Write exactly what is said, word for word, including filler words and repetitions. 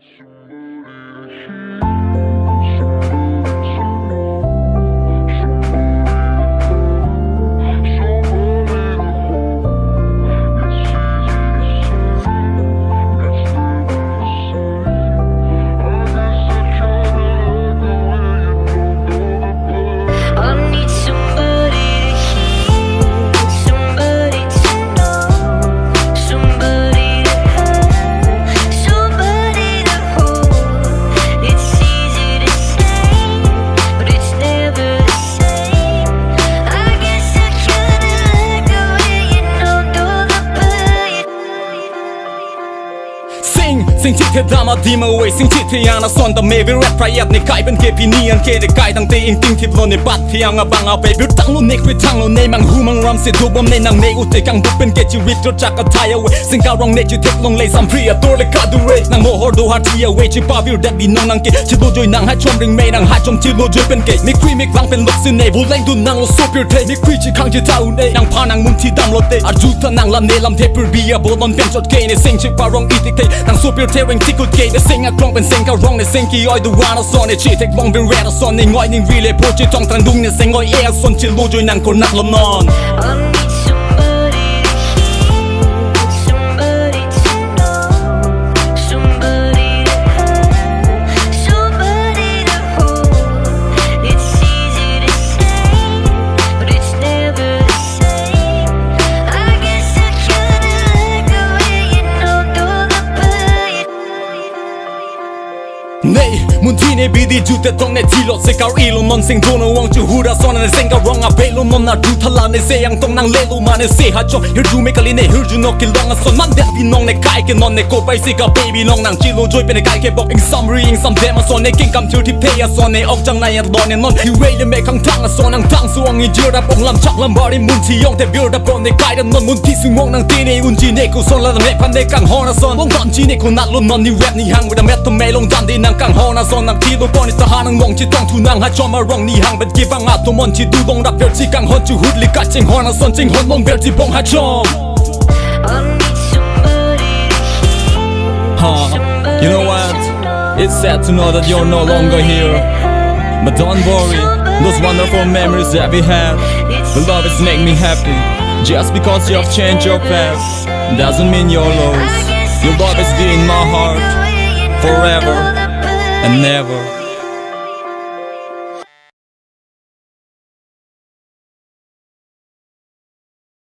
I need somebody to hear, somebody to know, somebody to have, somebody to hold. It's easy to say, but it's never the same. I guess I kinda like the way you know, do the play. Sing, sing chithe drama dim away, sing chithe ana son ta me virat prayat ne kai pen ke pini an ke de kai tangte ingting thip lo ne pat thiang abang ape bir tang lo ne kwi tang lo ne manghu mangram si dobom ne nang ne ute kangduk pen ke chirit ro chak athai away. Sing karong ne chithek long le sam pri ator le kadure nang mohor do hati away chipavir dak binong nang ke chilo joi nang ha chom ring me nang ha chom chilo joi pen ke me kwi me klang pen lok sin ne bu leng dun nang lo sopir the me kwi chikhang chitau ne nang pha nang mun thi dam lo te arju ta nang lam ne lam the pur bi a bolon pen chot ke ne sing chiparong itik the nang sopir the reng tikut ke ne sing akrong pen sing karong ne sing ki oi du wan ason ne chithek long bin red ason ne ngoi ning rile po chitong tang dung ne sing ngoi e ason chilo joi nang konak lo non. I need somebody to hear, somebody to know, somebody to have, somebody to hold. It's easy to say, but it's never the same. I guess I kinda like the way you know, do the play. Nei, munthi ne bidi jute tong ne thilo se kar ilo non sing dono wang chu hura son ne sing karong a belo non na du thala ne se yang tong nang lelo ma ne se ha cho hirju me kali ne hirju no kilong ason man der binong ne kai ke non ne ko pai se ka baby long nang chilo joi pen ne kai ke bok ing samri ing sam dem ason ne king kam thir thip the ason ne ok jang na ya lo ne non hi wei le me khang thang ason nang thang suang i jir da pong lam chak lam bari munthi yong te bir da pon ne kai da non munthi sung wong nang te ne un ji ne ko son la ne phan ne kang hon ason wong don ji ne ko nat lo non ni wet ni hang wet da met to me long dan de nang kang hon ason nang thilo pon ni ta ha nang wong chitong thu nang ha chom arong ni hang bet ke bang ato mon chi du long dak ver chi kang hon chu hut li ka ching hon ason ching hon long ver chi bong ha chom. I need somebody to hear, huh. You know what? It's sad to know that you're no longer here. But don't worry, those wonderful memories that we had will always make me happy. Just because you have changed your path doesn't mean you're lost. You'll always be in my heart, forever and ever.